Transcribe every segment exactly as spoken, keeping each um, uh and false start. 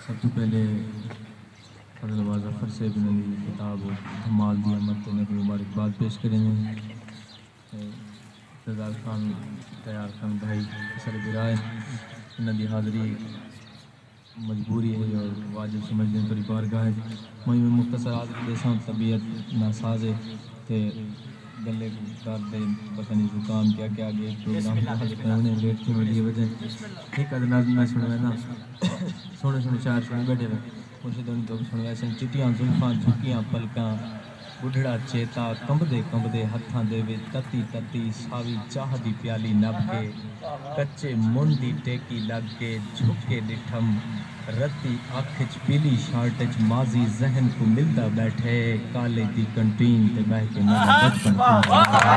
سب توں پہلے فضل آباد ظفر صاحب انہاں دی کتاب دھمال دی آمد تے انہاں کوں مبارکباد پیش کریندے ہیں۔ تے سردار خان، تیار خان بھائی، سارے بھرا ہیں، انہاں دی حاضری مجبوری ہے اور واجب سمجھدے ہیں، تہاݙی بارگاہ ہے۔ میں مختصر عرض ݙیساں، طبیعت ناساز ہے تے گلے کوں درد ہے، پتہ نہیں زکام کیا کیا اڳے پروگرام بسم اللہ۔ پہنے لیٹ تھی ویندی وجہ۔ ہک ادھ نظم میں سݨویندا، سوہݨے سوہݨے شاعر سݨے ٻیٹھے ہوئے۔ مرشد ہوݨی توں سݨویسن۔ چٹیاں زلفاں جھکیاں پلکاں، ٻڈھڑا چیتا، کمبدے کمبدے ہتھاں دے وچ تتی تتی ساوی چاہ دی پیالی نپ کے، کچے من دی ٹیکی لڳ کے جھک کے ݙٹھم، رتی اکھ اچ پیلی شرٹ اچ ماضی ذہن کوں ملدا ٻیٹھے، کالج دی کنٹین تے ٻہہ کے میݙا بچپن کھل ڳیا۔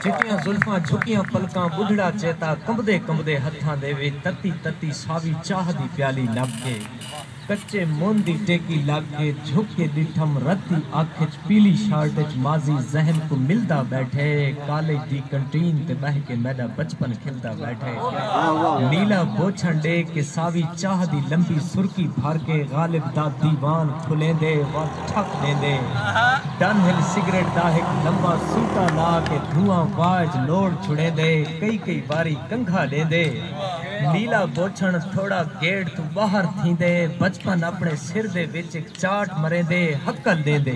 چٹیاں زلفاں، جھکیاں پلکاں، ٻڈھڑا چیتا، کمبدے کمبدے ہتھاں دے وچ تتی تتی ساوی چاہ دی پیالی نپ کے، کچے من دی ٹیکی لڳ کے جھک کے ݙٹھم، رتی اکھ اچ پیلی شرٹ اچ ماضی ذہن کوں ملدا ٻیٹھے، کالج دی کنٹین تے ٻہہ کے میݙا بچپن کھلدا ٻیٹھے۔ نیلا بوچھݨ ݙے کے ساوی چاہ دی لمبی سرکی بھر کے غالب دا دیوان کھلیندے، وت ٹھک ݙیندے۔ ڈن ہل سگریٹ دا ہک لمبا سوٹا لا کے دھواں واہ اچ لوڑ چھڑیندے، کئی کئی واری کنگھا ݙیندے۔ نیلا بوچھݨ تھوڑا گیٹ توں ٻاہر تھیندے، بچپن اپݨے سر دے وچ ہک چاٹ مریندے، ہکل ݙیندے۔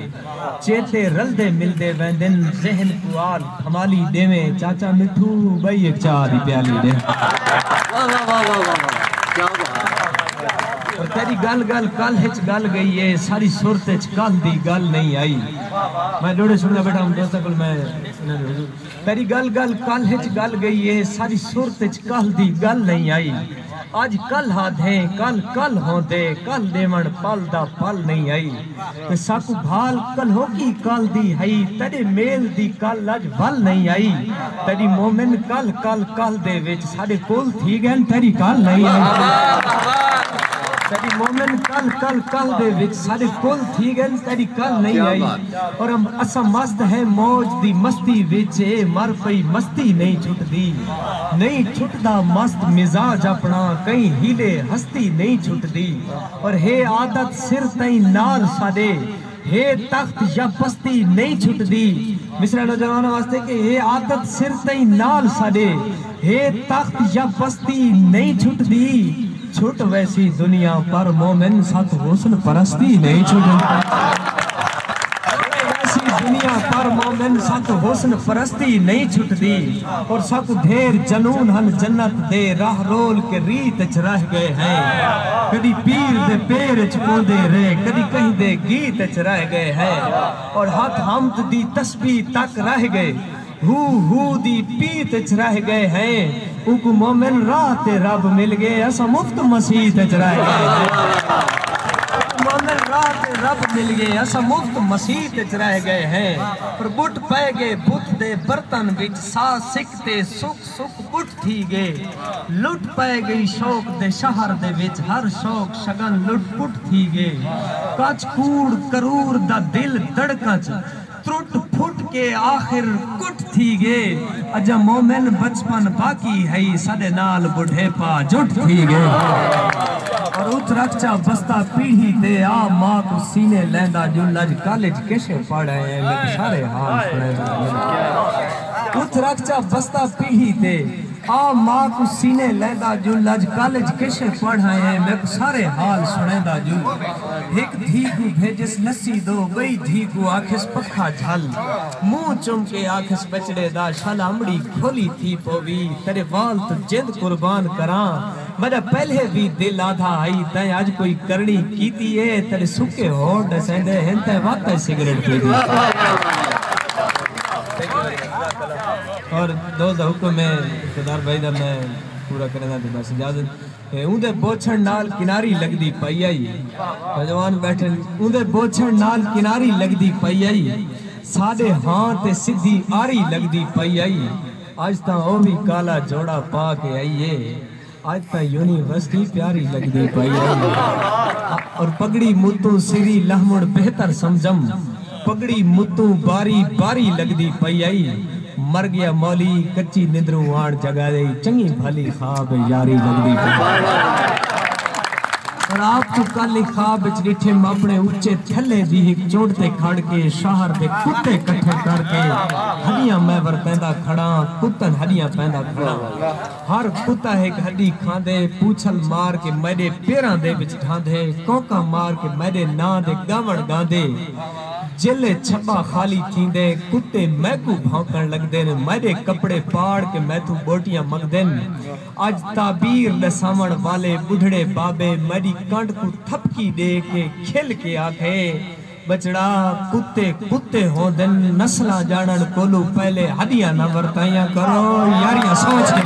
چیتے رلدے ملدے ویندن، ذہن کوں آل کھمالی ݙیویں، چاچا مٹھو ٻئی ہک چاہ دی پیالی ݙے۔ واہ، واہ، واہ، واہ، واہ، واہ۔ کیا بات ہے۔ اور تیݙی ڳل ڳل کل اچ ڳل ڳئی ہے، ساری سرت اچ کل دی ڳل نہیں آئی۔ میں ݙوہڑے سݨدا ٻیٹھا ہم دوستاں کول، میں انہاں دے حضور۔ تیݙی ڳل ڳل کل اچ ڳل ڳئی ہے، ساری سرت اچ کل دی ڳل نہیں آئی۔ اڄ کل آہدیں، کل کل ہوندے، کل ݙیوݨ پل دا پل نہیں آئی۔ تے ساکوں بھال کلہوکی کل دی ہئی، تیݙے میل دی کل اڄ ول نہیں آئی۔ تیݙی مومن کل کل کل دے وچ ساݙے کول تھی ڳئن، تیݙی کل نہیں آئی۔ تیݙی مومن کل کل کل دے وچ ساݙے کول تھی ڳئن، تیݙی کل نہیں آئی۔ اور ہم، اساں مست ہیں موج دی مستی وچ، اے مر پئی مستی نہیں چھٹدی۔ نہیں چھٹدا مست مزاج اپݨا، کہیں حیلے ہستی نہیں چھٹدی۔ اور ہے عادت سر تئیں نال ساݙے، ہے تخت یا پستی نہیں چھٹدی۔ مصرعہ نوجواناں واسطے کہ ہے عادت سر تئیں نال ساݙے، ہے تخت یا پستی نہیں چھٹدی۔ چھٹ ویسی دنیا پر مومن ست حسن پرستی نہیں چھٹدی۔ چھٹ ویسی دنیا پر مومن ست حسن پرستی نہیں چھٹدی۔ اور ساکوں ڈھیر جنون ہن جنت دے، راہ رول کے ریت اچ رہ ڳئے ہیں۔ کݙی پیر دے پیر اچ پوندے رہے، کݙی کہیں دے گیت اچ رہ ڳئے ہیں۔ اور ہتھ حمد دی تسبیح تک رہ ڳئے، ہو ہو دی پیت اچ رہ ڳئے ہیں۔ اوکوں مومن راہ تے رب مل ڳئے، اساں مفت مسیت اچ رہ ڳئے ہیں۔ مومن راہ تے رب مل ڳئے، اساں مفت مسیت اچ رہ ڳئے ہیں۔ پر ٻٹ پئے ڳئے بت دے برتن وچ، ساہ سک تے سک سک ٻٹ تھی ڳئے۔ لٹ پئے ڳئی شوق دے شہر دے وچ، ہر شوق شگن لٹ پٹ تھی ڳئے۔ کچ کوڑ کرور دا دل دڑکاں چ ترٹ پھٹ کے آخر کٹ تھی ڳئے۔ اڄاں مومن بچپن باقی ہئی، ساݙے نال ٻڈھیپا جٹ تھی ڳئے۔ اور اتھ رکھ چا بستہ پیڑھی تے، آ ماء کوں سینے لیندا ڄل، اڄ کالج کیشے پڑھ آئے ہیں، میکوں سارے حال سݨیندا ڄل۔ اتھ رکھ چا بستہ پیڑھی تے، آ ماء کوں سینے لیندا ڄل، اڄ کالج کیشے پڑھ آئے ہیں، میکوں سارے حال سݨیندا ڄل۔ ہک دھی کوں بھیجس لسی ݙو، ٻئی دھی کوں آکھس پکھا جھل۔ منہ چم کے آکھس ٻچڑے دا، شالا امڑی گھولی تھی پووی، تیݙے وال توں جند قربان کراں۔ میݙا پہلے وی دل آہدا ہئی، تیں اڄ کوئی کرݨی کیتی اے، تیݙے سکے ہونٹ ݙسیندے ہن، تیں وت اچ سگریٹ پیندی۔ اور دوست دا حکم ہے، اقتدار بھائی دا، میں پورا کریندا تے بس اجازت۔ اے اوندے بوچھݨ نال کناری لڳدی پئی آئی۔ نوجوان ٻیٹھن، اوندے بوچھݨ نال کناری لڳدی پئی آئی۔ ساݙے ہاں تے سدھی آری لڳدی پئی آئی۔ اڄ تاں او وی کالا جوڑا پا کے آئی اے۔ اڄ تاں یونیورسٹی پیاری لڳدی پئی آئی۔ اور پڳڑی متوں سری لہوݨ بہتر سمجھم۔ پڳڑی متوں باری باری لڳدی پئی آئی۔ مر گیا مولی کچی نندروں آن جگا دے چنگی بھلی خواب یاری لگدی پئی۔ پر آپ کوں کل ہی خواب وچ ڈٹھم اپنے اچے تھلے دی ہک چونڈ تے کھڑ کے شہر دے کتے کٹھے کر کے ہڈیاں میں ورتیندا کھڑاں، کتن ہڈیاں پیندا کھڑاں۔ ہر کتا ہک ہڈی کھاندے، پوچھل مار کے میڈے پیراں دے وچ ڈھاندے، کوکاں مار کے میڈے ناں دے گاوݨ گاندے۔ جیلے چھٻا خالی تھیندے، کتے میکوں بھونکݨ لڳدن، میݙے کپڑے پاڑ کے میتھوں ٻوٹیاں منگدن۔ اڄ تعبیر ݙساوݨ والے ٻڈھڑے بابے میݙی کنڈ کوں تھپکی ݙے کے کھل کے آکھے، ٻچڑا، کتے کتے ہوندن، نسلاں ڄاݨݨ کولوں پہلے ہݙیاں نہ ورتائیاں کرو، یاریاں سوچ کے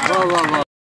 لاؤ۔